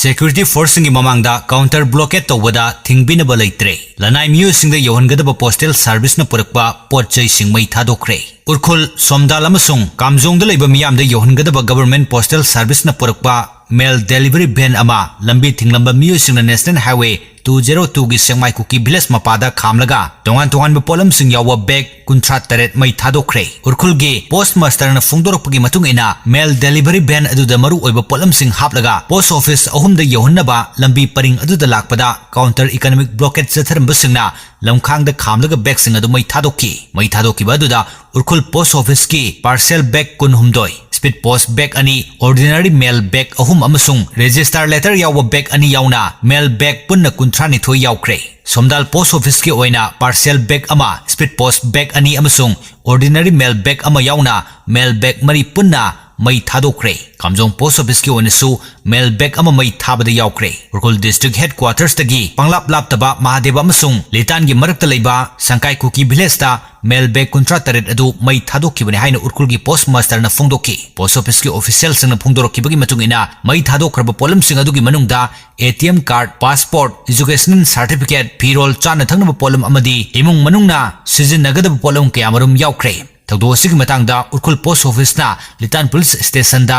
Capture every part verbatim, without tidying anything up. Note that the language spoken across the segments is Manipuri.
Security forceꯁꯤꯡꯒꯤ ꯃꯃꯥꯡꯗ counter blockade ꯇꯧꯕꯗ ꯊꯤꯡꯕꯤꯅꯕ ꯂꯩꯇ꯭ꯔꯦ꯫ ꯂꯅꯥꯏ ꯃꯤꯑꯣꯏꯁꯤꯡꯗ ꯌꯧꯍꯟꯒꯗꯕ postal serviceꯅ ꯄꯨꯔꯛꯄ ꯄꯣꯠ ꯆꯩꯁꯤꯡ ꯃꯩ ꯊꯥꯗꯣꯛꯈ꯭ꯔꯦ꯫ ꯎꯔꯈꯨꯜ, ꯁꯣꯝꯗꯥꯜ ꯑꯃꯁꯨꯡ ꯀꯥꯝꯖꯣꯡꯗ ꯂꯩꯕ ꯃꯤꯌꯥꯝꯗ ꯌꯧꯍꯟꯒꯗꯕ government postal serviceꯅ ꯄꯨꯔꯛꯄ mail delivery van ꯑꯃ ꯂꯝꯕꯤ ꯊꯤꯡꯂꯝꯕ ꯃꯤꯑꯣꯏꯁꯤꯡꯅ National Highway two zero twoꯒꯤ ꯁꯦꯛꯃꯥꯏ ꯀꯨꯀꯤ village ꯃꯄꯥꯗ ꯈꯥꯝꯂꯒ ꯇꯣꯉꯥꯟ ꯇꯣꯉꯥꯟꯕ ꯄꯣꯠꯂꯝꯁꯤꯡ ꯌꯥꯎꯕ bag ꯀꯨꯟꯊ꯭ꯔꯥ ꯇꯔꯦꯠ ꯃꯩ ꯊꯥꯗꯣꯛꯈ꯭ꯔꯦ꯫ ꯎꯔꯈꯨꯜꯒꯤ post masterꯅ ꯐꯣꯡꯗꯣꯔꯛꯄꯒꯤ ꯃꯇꯨꯡ ꯏꯟꯅ, mail delivery van ꯑꯗꯨꯗ ꯃꯔꯨ ꯑꯣꯏꯕ ꯄꯣꯠꯂꯝꯁꯤꯡ ꯍꯥꯞꯂꯒ post office ꯑꯍꯨꯝꯗ ꯌꯧꯍꯟꯅꯕ ꯂꯝꯕꯤ ꯄꯔꯤꯡ ꯑꯗꯨꯗ ꯂꯥꯛꯄꯗ counter economic blockade ꯆꯠꯊꯔꯝꯕꯁꯤꯡꯅ ꯂꯝꯈꯥꯡꯗ ꯈꯥꯝꯂꯒ bagꯁꯤꯡ ꯑꯗꯨ ꯃꯩ ꯊꯥꯗꯣꯛꯈꯤ꯫ ꯃꯩ ꯊꯥꯗꯣꯛꯈꯤꯕ ꯑꯗꯨꯗ ꯎꯔꯈꯨꯜ post officeꯀꯤ parcel bag ꯀꯨꯟꯍꯨꯝꯗꯣꯏ, speed post bag ꯑꯅꯤ, ordinary mail bag ꯑꯍꯨꯝ ꯑꯃꯁꯨꯡ register letter ꯌꯥꯎꯕ bag ꯑꯅꯤ ꯌꯥꯎꯅ mail bag ꯄꯨꯟꯅ ꯀꯨꯟꯊ꯭ꯔꯥꯅꯤꯊꯣꯏ ꯌꯥꯎꯈ꯭ꯔꯦ꯫ ꯁꯣꯝꯗꯥꯜ post officeꯀꯤ ꯑꯣꯏꯅ parcel bag ꯑꯃ, speed post bag ꯑꯅꯤ ꯑꯃꯁꯨꯡ ordinary mail bag ꯑꯃ ꯌꯥꯎꯅ mail bag ꯃꯔꯤ ꯄꯨꯟꯅ ꯃꯩ ꯊꯥꯗꯣꯛꯈ꯭ꯔꯦ꯫ ꯀꯥꯝꯖꯣꯡ post officeꯀꯤ ꯑꯣꯏꯅꯁꯨ mail bag ꯑꯃ ꯃꯩ ꯊꯥꯕꯗ ꯌꯥꯎꯈ꯭ꯔꯦ꯫ ꯎꯔꯈꯨꯜ district headquartersꯇꯒꯤ ꯄꯪꯂꯥꯞ ꯂꯥꯞꯇꯕ ꯃꯍꯥꯗꯦꯕ ꯑꯃꯁꯨꯡ ꯂꯤꯇꯥꯟꯒꯤ ꯃꯔꯛꯇ ꯂꯩꯕ ꯁꯪꯀꯥꯏ ꯀꯨꯀꯤ villageꯇ mail bag ꯀꯨꯟꯊ꯭ꯔꯥ ꯇꯔꯦꯠ ꯑꯗꯨ ꯃꯩ ꯊꯥꯗꯣꯛꯈꯤꯕꯅꯤ ꯍꯥꯏꯅ ꯎꯔꯈꯨꯜꯒꯤ post masterꯅ ꯐꯣꯡꯗꯣꯛꯈꯤ꯫ Post officeꯀꯤ officialꯁꯤꯡꯅ ꯐꯣꯡꯗꯣꯔꯛꯈꯤꯕꯒꯤ ꯃꯇꯨꯡ ꯏꯟꯅ, ꯃꯩ ꯊꯥꯗꯣꯛꯈ꯭ꯔꯕ ꯄꯣꯠꯂꯝꯁꯤꯡ ꯑꯗꯨꯒꯤ ꯃꯅꯨꯡꯗ ATM card, passport, educational certificate, ꯐꯤꯔꯣꯜ, ꯆꯥꯅ ꯊꯛꯅꯕ ꯄꯣꯠꯂꯝ ꯑꯃꯗꯤ ꯏꯃꯨꯡ ꯃꯅꯨꯡꯅ ꯁꯤꯖꯤꯟꯅꯒꯗꯕ ꯄꯣꯠꯂꯝ ꯀꯌꯥꯃꯔꯨꯝ ꯌꯥꯎꯈ꯭ꯔꯦ꯫ ꯊꯧꯗꯣꯛ ꯑꯁꯤꯒꯤ ꯃꯇꯥꯡꯗ ꯎꯔꯈꯨꯜ post officeꯅ ꯂꯤꯇꯥꯟ police stationꯗ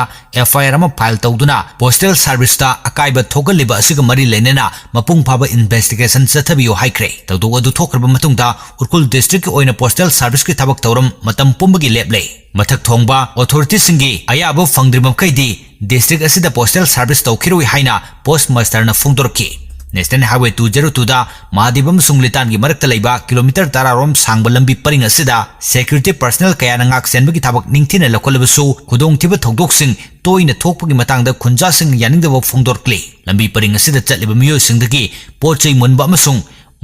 FIR ꯑꯃ file ꯇꯧꯗꯨꯅ postal serviceꯇ ꯑꯀꯥꯏꯕ ꯊꯣꯛꯍꯜꯂꯤꯕ ꯑꯁꯤꯒ ꯃꯔꯤ ꯂꯩꯅꯅ ꯃꯄꯨꯡ ꯐꯥꯕ investigation ꯆꯠꯊꯕꯤꯌꯨ ꯍꯥꯏꯈ꯭ꯔꯦ꯫ ꯊꯧꯗꯣꯛ ꯑꯗꯨ ꯊꯣꯛꯈ꯭ꯔꯕ ꯃꯇꯨꯡꯗ ꯎꯔꯈꯨꯜ districtꯀꯤ ꯑꯣꯏꯅ postal serviceꯀꯤ ꯊꯕꯛ ꯊꯧꯔꯝ ꯃꯇꯝ ꯄꯨꯝꯕꯒꯤ ꯂꯦꯞꯂꯦ꯫ ꯃꯊꯛ ꯊꯣꯡꯕ authorityꯁꯤꯡꯒꯤ ꯑꯌꯥꯕ ꯐꯪꯗ꯭ꯔꯤꯕ ꯃꯈꯩꯗꯤ district ꯑꯁꯤꯗ postal service ꯇꯧꯈꯤꯔꯣꯏ ꯍꯥꯏꯅ post masterꯅ ꯐꯣꯡꯗꯣꯔꯛꯈꯤ꯫ National Highway two zero twoꯗ ꯃꯍꯥꯗꯦꯕ ꯑꯃꯁꯨꯡ ꯂꯤꯇꯥꯟꯒꯤ ꯃꯔꯛꯇ ꯂꯩꯕ kilometre ꯇꯔꯥ ꯔꯣꯝ ꯁꯥꯡꯕ ꯂꯝꯕꯤ ꯄꯔꯤꯡ ꯑꯁꯤꯗ security personnel ꯀꯌꯥꯅ ꯉꯥꯛ ꯁꯦꯟꯕꯒꯤ ꯊꯕꯛ ꯅꯤꯡꯊꯤꯅ ꯂꯧꯈꯠꯂꯕꯁꯨ, ꯈꯨꯗꯣꯡꯊꯤꯕ ꯊꯧꯗꯣꯛꯁꯤꯡ ꯇꯣꯏꯅ ꯊꯣꯛꯄꯒꯤ ꯃꯇꯥꯡꯗ ꯈꯨꯟꯖꯥꯁꯤꯡꯅ ꯌꯥꯅꯤꯡꯗꯕ ꯐꯣꯡꯗꯣꯔꯛꯂꯤ꯫ ꯂꯝꯕꯤ ꯄꯔꯤꯡ ꯑꯁꯤꯗ ꯆꯠꯂꯤꯕ ꯃꯤꯑꯣꯏꯁꯤꯡꯗꯒꯤ ꯄꯣꯠ ꯆꯩ ꯃꯨꯟꯕ ꯑꯃꯁꯨꯡ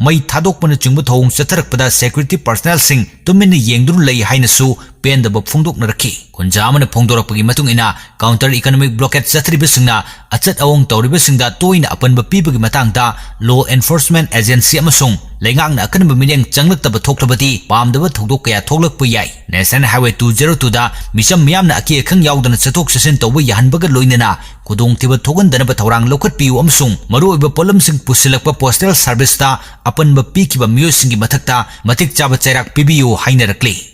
ꯃꯩ ꯊꯥꯗꯣꯛꯄꯅꯆꯤꯡꯕ ꯊꯧꯑꯣꯡ ꯆꯠꯊꯔꯛꯄꯗ security personnelꯁꯤꯡ ꯇꯨꯃꯤꯟꯅ ꯌꯦꯡꯗꯨꯅ ꯂꯩ ꯍꯥꯏꯅꯁꯨ ꯄꯦꯟꯗꯕ ꯐꯣꯡꯗꯣꯛꯅꯔꯛꯈꯤ꯫ ꯈꯨꯟꯖꯥ ꯑꯃꯅ ꯐꯣꯡꯗꯣꯔꯛꯄꯒꯤ ꯃꯇꯨꯡ ꯏꯟꯅ, counter economic blockade ꯆꯠꯊꯔꯤꯕꯁꯤꯡꯅ ꯑꯆꯠ ꯑꯋꯣꯡ ꯇꯧꯔꯤꯕꯁꯤꯡꯗ ꯇꯣꯏꯅ ꯑꯄꯟꯕ ꯄꯤꯕꯒꯤ ꯃꯇꯥꯡꯗ law enforcement agency ꯑꯃꯁꯨꯡ ꯂꯩꯉꯥꯛꯅ ꯑꯀꯟꯕ ꯃꯤꯠꯌꯦꯡ ꯆꯪꯂꯛꯇꯕ ꯊꯣꯛꯂꯕꯗꯤ ꯄꯥꯝꯗꯕ ꯊꯧꯗꯣꯛ ꯀꯌꯥ ꯊꯣꯛꯂꯛꯄ ꯌꯥꯏ꯫ National Highway two zero two ꯗ ꯃꯤꯆꯝ ꯃꯤꯌꯥꯝꯅ ꯑꯀꯤ ꯑꯈꯪ ꯌꯥꯎꯗꯅ ꯆꯠꯊꯣꯛ ꯆꯠꯁꯤꯟ ꯇꯧꯕ ꯌꯥꯍꯟꯕꯒ ꯂꯣꯏꯅꯅ ꯈꯨꯗꯣꯡꯊꯤꯕ ꯊꯣꯛꯍꯟꯗꯅꯕ ꯊꯧꯔꯥꯡ ꯂꯧꯈꯠꯄꯤꯌꯨ ꯑꯃꯁꯨꯡ ꯃꯔꯨꯑꯣꯏꯕ ꯄꯣꯠꯂꯝꯁꯤꯡ ꯄꯨꯁꯤꯜꯂꯛꯄ postal service ꯇ ꯑꯄꯟꯕ ꯄꯤꯈꯤꯕ ꯃꯤꯑꯣꯏꯁꯤꯡꯒꯤ ꯃꯊꯛꯇ ꯃꯇꯤꯛ ꯆꯥꯕ ꯆꯩꯔꯥꯛ ꯄꯤꯕꯤꯌꯨ ꯍꯥꯏꯅꯔꯛꯂꯤ꯫